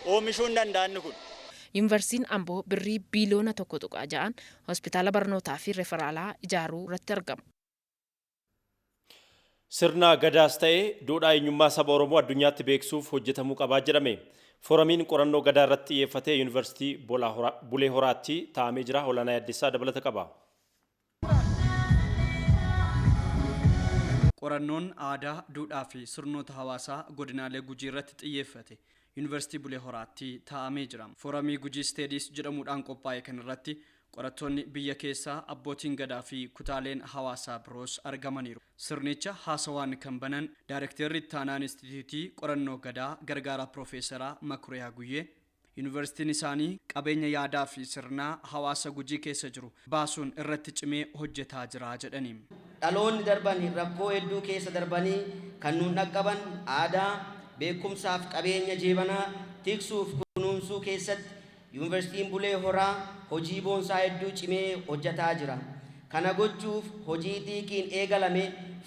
oomishuu hin danda'anni kun. Yuunivarsiitiin Amboo birrii biiliyoona 1.6 hospitaala barnootaa fi referaalaa ijaaruu irratti argama. Sirna gadaas ta'ee duudhaa eenyummaa saba Oromoo addunyaatti beeksisuuf hojjetamuu qabaa jedhame. Fooramiin qorannoo gadaa irratti xiyyeeffatee Yuunivarsiitii Bulee Horaatti taa'amee jira. Olaanaa Yaaddessaa dabalata qaba. Qorannoon aadaa, duudhaa fi sirnoota hawaasaa godinaalee Gujii irratti xiyyeeffate Yuunivarsiitii Bulee Horaatti taa'amee jira. Fooramii Gujii Studies jedhamuudhaan qophaa'e kanarratti qorattoonni biyya keessaa, abbootiin gadaa fi kutaaleen hawaasaa biroos argamaniiru. Sirnicha haasawaan kan banan Daayirekteerri Ittaanaa Inistituutii Qorannoo Gadaa Gargaaraa Piroofeesaraa Makuriyaa Guyyee Yuunivarsiitiin isaanii qabeenya yaadaa fi sirnaa hawaasa Gujii keessa jiru baasuun irratti cimee hojjetaa jira jedhani. Dhaloonni darban rakkoo hedduu keessa darbanii kan nuun dhaqqaban aadaa, beekumsaaf qabeenya jeebanaa tiksuuf kunuunsuu keessatti Yuunivarsiitiin Bulee Horaa hojii boonsaa hedduu cimee hojjetaa jira. Kana gochuuf hojii xiiqiin eegalame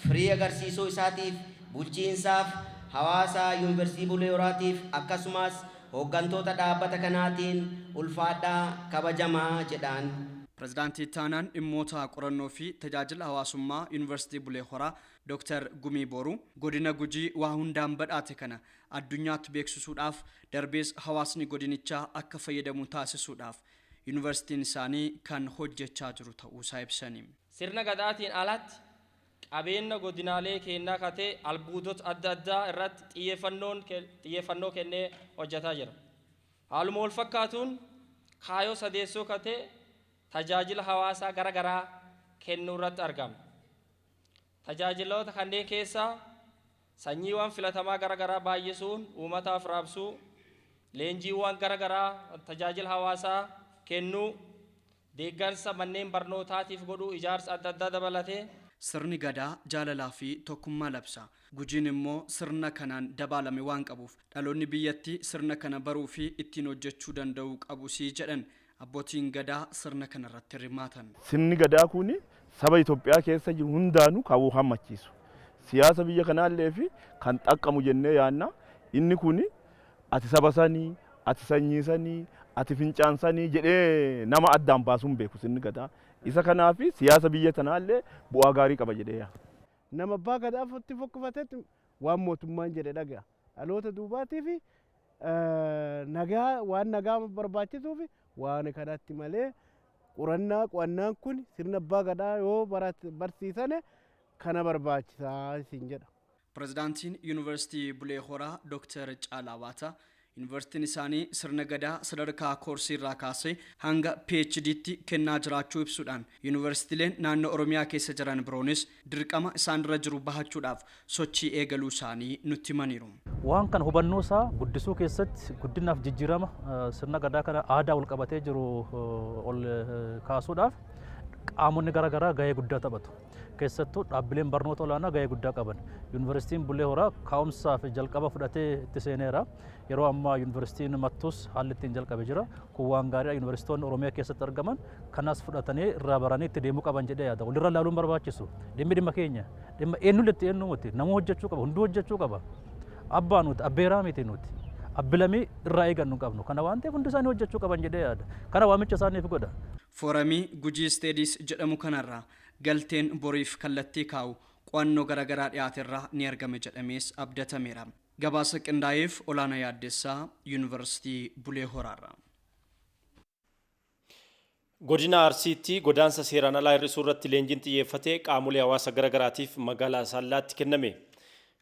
firii agarsiisuu isaatiif bulchiinsaaf hawaasa Yuunivarsiitii Bulee Horaatiif akkasumas hooggantoota dhaabbata kanaatiin ulfaadhaa kabajamaa jedhaan. Pirezidaantii Ittaanaan dhimmoota qorannoo fi tajaajila hawaasummaa Yuunivarsiitii Bulee Horaa Dr. Gumii Boruu godina Gujii waa hundaan badhaate kana addunyaatti beeksisuudhaaf darbees hawaasni godinichaa akka fayyadamu taasisuudhaaf yuunivarsiitiin isaanii kan hojjechaa jiru ta'uusaa ibsani. Sirna gadaatiin alatti qabeenya godinaalee keenyaa katee albuudota adda addaa irratti xiyyeeffannoo kennee hojjetaa jira. Haaluma wal fakkaatuun kaayoo sadeessoo katee tajaajila hawaasaa gara garaa kennuu irratti argama. Tajaajiloota kanneen keessaa sanyiiwwan filatamaa gara garaa baay'isuun uummataaf raabsuu, leenjiiwwan gara garaa tajaajila hawaasaa kennuu, deeggarsa manneen barnootaatiif godhuu, ijaarsa adda addaa dabalatee. Sirni gadaa jaalalaa fi tokkummaa labsa. Gujiin immoo sirna kanaan dabaalame waan qabuuf dhaloonni biyyattii sirna kana baruu fi ittiin hojjechuu danda'uu qabu sii jedhan abbootiin gadaa sirna kanarratti hirmaatan. Sirni gadaa kun saba Itoophiyaa keessa jiru hundaanuu kan hammachiisu. Siyaasa biyya kanaallee fi kan xaqqamu jennee yaanna. Inni kun ati saba sanii, ati sanyii sanii, ati fincaan sanii jedhee nama addaan baasuun beeku sirni gadaa. Isa kanaaf siyaasa biyya tanaallee bu'aa gaarii qaba jedhee yaada. Nama abbaa gadaa itti fokkifatetti waan mootummaan jedhe dhaga'a. Dhaloota duubaatii fi nagaa waan nagaa barbaachisuuf waan kanatti malee qorannaa qo'annaan kun sirna abbaa gadaa yoo barsiisane kana barbaachisaa isin jedha. Pirezidaantiin Yuunivarsiitii Bulee Horaa Dr. Caalaa Waataa Yuunivarsiitiin isaanii sirna gadaa sadarkaa koorsii irraa kaasee hanga PhD'tti kennaa jiraachuu ibsuudhaan yuunivarsiitiileen naannoo Oromiyaa keessa jiran biroonis dirqama isaan irra jiru bahachuudhaaf sochii eegaluu isaanii nutti himaniiru. Waan kana hubannoo isaa guddisuu keessatti guddinaaf jijjiirama sirna gadaa kana aadaa wal qabatee jiru ol kaasuudhaaf qaamonni garaagaraa gahee guddaa taphatu. Keessattuu dhaabbileen barnoota olaanaa gahee guddaa qaban. Yuunivarsiitiin Bulee Horaa ka'umsaa fi jalqaba fudhatee itti seeneera. Yeroo ammaa yuunivarsiitiin Mattuus haalli ittiin jalqabe jira. Kun waan gaariidha. Yuunivarsiitonni Oromiyaa keessatti argaman kanas fudhatanii irraa baranii itti deemuu qaban jedhee yaada. Walirra ilaaluun barbaachisu. Dhimmi dhimma keenya. Dhimma eenyullee itti eenyu miti. Nama hojjechuu qaba. Hunduu hojjechuu qaba. Abbaa nuti, abbeeraa miti nuti. Abbilamii irraa eegannu qabnu. Kana waan ta'eef hundi isaanii hojjechuu qaban jedhee yaada. Kana waamicha isaaniif godha. Fooramii Gujii Studies jedhamu kanarraa galteen boriif kallattii kaa'u qo'annoo garaagaraa dhiyaaterraa ni argame jedhamees abdatameera. Gabaasa qindaa'eef Olaanaa Yaaddessaa Yuunivarsiitii Bulee Horaarraa. Godina Arsiitti godaansa seeraan alaa hir'isuu irratti leenjiin xiyyeeffatee qaamolee hawaasa garaagaraatiif magaalaa Asallaatti kenname.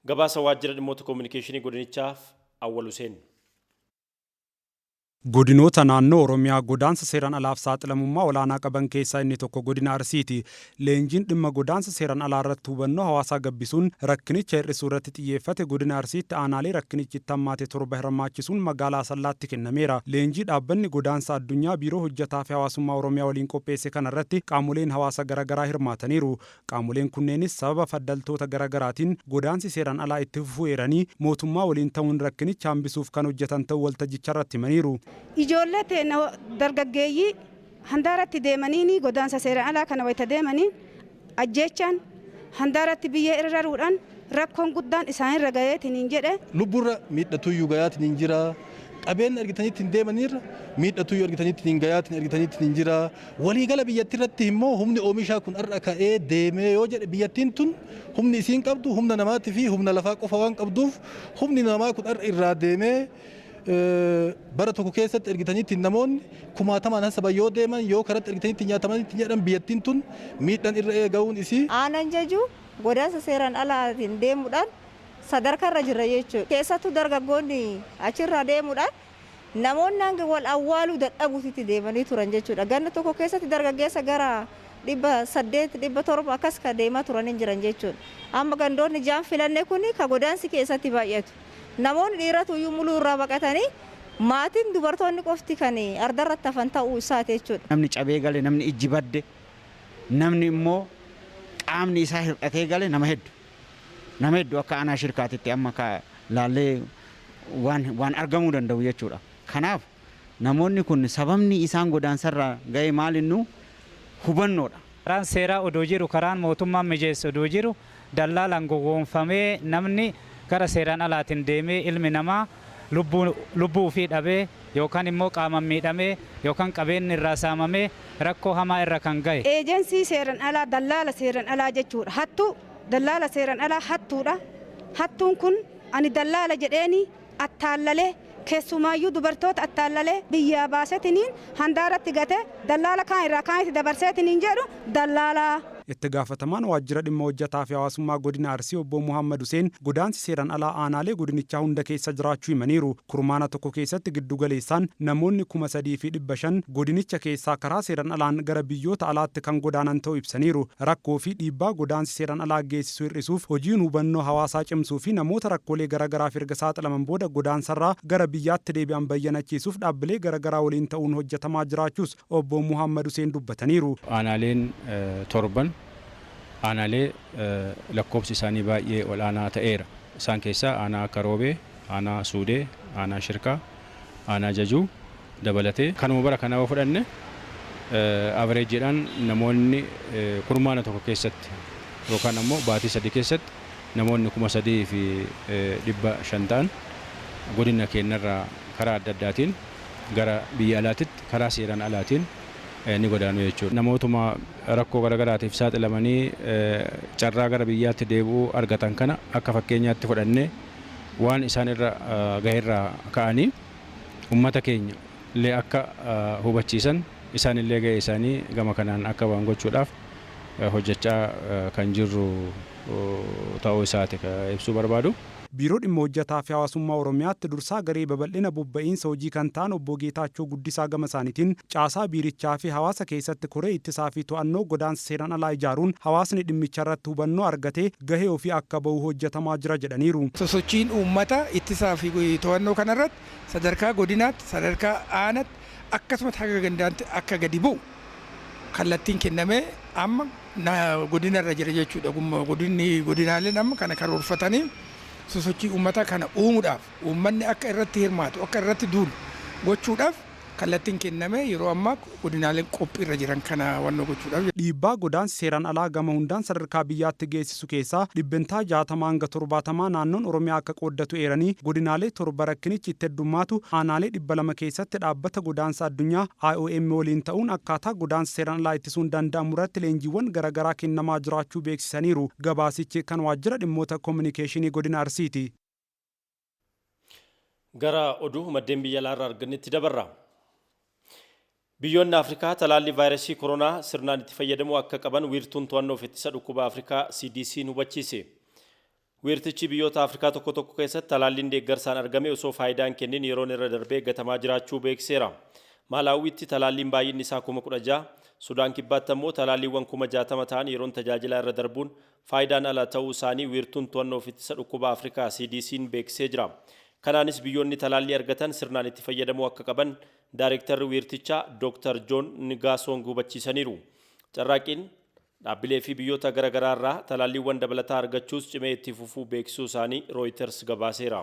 Gabaasa waajjira dhimmoota koominikeeshinii godinichaaf Awwal Huseen. Godinoota naannoo Oromiyaa godaansa seeraan alaaf saaxilamummaa olaanaa qaban keessaa inni tokko godina Arsiiti. Leenjiin dhimma godaansa seeraan alaa irratti hubannoo hawaasaa gabbisuun rakkinicha hir'isuu irratti xiyyeeffate godina Arsiitti aanaalee rakkinichi itti hammaate 7 hirmaachisuun magaalaa Asallaatti kennameera. Leenjii dhaabbanni godaansa addunyaa biiroo hojjetaa fi hawaasummaa Oromiyaa waliin qopheesse kana irratti qaamoleen hawaasa garaagaraa hirmaataniiru. Qaamoleen kunneenis sababa faddaltoota garaagaraatiin godaansi seeraan alaa itti fufuu eeranii mootummaa waliin ta'uun rakkinicha hambisuuf kan hojjetan ta'uu waltajjicha irratti himaniiru. Ijoollee teenya dargaggeeyyii handaaratti deemanii godaansa seeraan alaa kana wayita deemanii ajjeechaan handaaratti biyyee irra raruudhaan rakkoon guddaan isaanirra gaheetiin jedhe. Lubbuurra miidhatuyyuu gayaatiin hin jira. Qabeenya argitaniitti hin deemanirra miidhatuyyuu argitaniitti hin gayaatiin argitaniitti hin jira. Waliigala biyyattii irratti immoo humni oomishaa kun har'a ka'ee deemee yoo jedhe biyyattiin tun humni isiin qabdu humna namaatii fi humna lafaa qofa waan qabduuf humni namaa kun har'a irraa deemee bara tokko keessatti ergitaniitti namoonni kumaatamaan hasaba yoo deeman yoo karatti ergitaniitti nyaatamanitti jedhan biyyattiin tun miidhaan irra eega'uun isii. Aanaan jajuu godaansa seeraan alaatiin deemuudhaan sadarkaa irra jira jechuudha. Keessattuu dargaggoonni achirraa deemuudhaan namoonni hanga wal awwaaluu dadhabuutitti deemanii turan jechuudha. Ganna tokko keessatti dargaggeessa gara 800 700 akkas ka deemaa turan hin jiran jechuudha. Amma gandoonni jaan filanne kun ka godaansi keessatti baay'atu. Namoonni dhiiratu iyyuu muluu irraa baqatanii maatiin dubartoonni qofti kan ardarratti hafan ta'uu isaati jechuudha. Namni cabee gale, namni ijji badde, namni immoo qaamni isaa hir'atee gale nama hedduu. Nama hedduu akka aanaa shirkaatitti amma laallee waan argamuu danda'u jechuudha. Kanaaf namoonni kun sababni isaan godaansarraa ga'e maal innu hubannoodha. Karaan seeraa odoo jiru, karaan mootummaan mijeessu odoo jiru, dallaalaan gowwoomfamee namni gara seeraan alaatiin deemee ilmi namaa lubbuu ofii dhabee yookaan immoo qaamaan miidhamee yookaan qabeenyi irraa saamamee rakkoo hamaa irra kan gahe. Eejensii seeraan alaa dallaala seeraan alaa jechuudha. Hattuu dallaala seeraan alaa hattuudha. Hattuun kun ani dallaala jedheeni attaallalee keessumaayyuu dubartoota attaallalee biyyaa baasetiniin handaaratti gate dallaala kaan irraa kaanitti dabarseetiniin jedhu dallaalaa. Itti gaafatamaan waajjira dhimma hojjetaa fi hawaasummaa godina Arsii obbo Muhammad Hussein godaansi seeraan alaa aanaalee godinichaa hunda keessa jiraachuu himaniiru. Kurmaana tokko keessatti giddu galeessaan namoonni 3,500 godinicha keessaa karaa seeraan alaan gara biyyoota alaatti kan godaanan ta'uu ibsaniiru. Rakkoo fi dhiibbaa godaansi seeraan alaa geessisu hir'isuuf hojiin hubannoo hawaasaa cimsuu fi namoota rakkoolee garaagaraaf erga saaxilaman booda godaansarraa gara biyyaatti deebi'an bayyanachiisuuf dhaabbilee garaagaraa waliin ta'uun hojjetamaa jiraachuus obbo Muhammad Hussein dubbataniiru. Aanaaleen 7 aanaalee lakkoofsi isaanii baay'ee olaanaa ta'eera. Isaan keessaa aanaa akka Roobee, aanaa Suudee, aanaa Shirkaa, aanaa Jajuu dabalatee kanuma bara kanaa yoo fudhanne avereejiidhaan namoonni kurmaana tokko keessatti yookaan ammoo baatii 3 keessatti namoonni 3,500 ta'an godina keenyarraa karaa adda addaatiin gara biyya alaatitti karaa seeraan alaatiin ni godaanu jechuudha. Namootuma rakkoo garaagaraatiif saaxilamanii carraa gara biyyaatti deebi'uu argatan kana akka fakkeenyaatti fudhannee waan isaan irra gaheerraa ka'anii uummata keenya illee akka hubachiisan isaan illee gahee isaanii gama kanaan akka waan gochuudhaaf hojjechaa kan jirru ta'uu isaati ibsuu barbaadu. Biiroo dhimma hojjetaa fi hawaasummaa Oromiyaatti dursaa garee babal'ina bobba'insa hojii kan ta'an obbo Geetaachoo Guddisaa gama isaaniitiin caasaa biirichaa fi hawaasa keessatti koree ittisaa fi to'annoo godaansa seeraan alaa ijaaruun hawaasni dhimmicha irratti hubannoo argatee gahee ofii akka bahu hojjetamaa jira jedhaniiru. Sosochiin uummata ittisaa fi to'annoo kanarratti sadarkaa godinaatti, sadarkaa aanaatti akkasumas haga gandaatti akka gadi bu'u kallattiin kennamee amma godinarra jira jechuudha. Godinni godinaaleen amma kana karoorfatanii sosochii uummataa kana uumuudhaaf uummanni akka irratti hirmaatu akka irratti duulu gochuudhaaf kallattiin kenname yeroo ammaa godinaaleen qophiirra jiran kana wannoo gochuudhaaf. Dhiibbaa godaansi seeraan alaa gama hundaan sadarkaa biyyaatti geessisu keessaa 60% hanga 70% naannoon Oromiyaa akka qooddatu eeranii godinaalee 7 rakkinichi itti heddummaatu aanaalee 200 keessatti dhaabbata godaansa addunyaa IOM waliin ta'uun akkaataa godaansa seeraan alaa ittisuun danda'amu irratti leenjiiwwan garaagaraa kennamaa jiraachuu beeksisaniiru. Gabaasichi kan waajjira dhimmoota koominikeeshinii godina Arsiiti. Gara oduu maddeen biyya alaarraa argannetti dabarra. Biyyoonni Afrikaa talaallii vaayirasii koronaa sirnaan itti fayyadamuu akka qaban wiirtuun to'annoo fi ittisa dhukkuba Afrikaa CDC hubachiise. Wiirtichi biyyoota Afrikaa tokko tokko keessatti talaalliin deeggarsaan argame osoo faayidaa hin kennin yeroon irra darbee gatamaa jiraachuu beeksiseera. Maalaawwiitti talaalliin baay'inni isaa 16,000, Sudaan Kibbaatti ammoo talaalliiwwan 60,000 ta'an yeroon tajaajilaa irra darbuun faayidaan ala ta'uu isaanii wiirtuun to'annoo fi ittisa dhukkuba Afrikaa CDC'n beeksisee jira. Kanaanis biyyoonni talaallii argatan sirnaan itti fayyadamuu akka qaban Daarektarri wiirtichaa Dooktar Joon Nigaasoong hubachiisaniiru. Carraaqqiin dhaabbilee fi biyyoota garaagaraa irraa talaalliiwwan dabalataa argachuus cimee itti fufuu beeksisuu isaanii Rooyiters gabaaseera.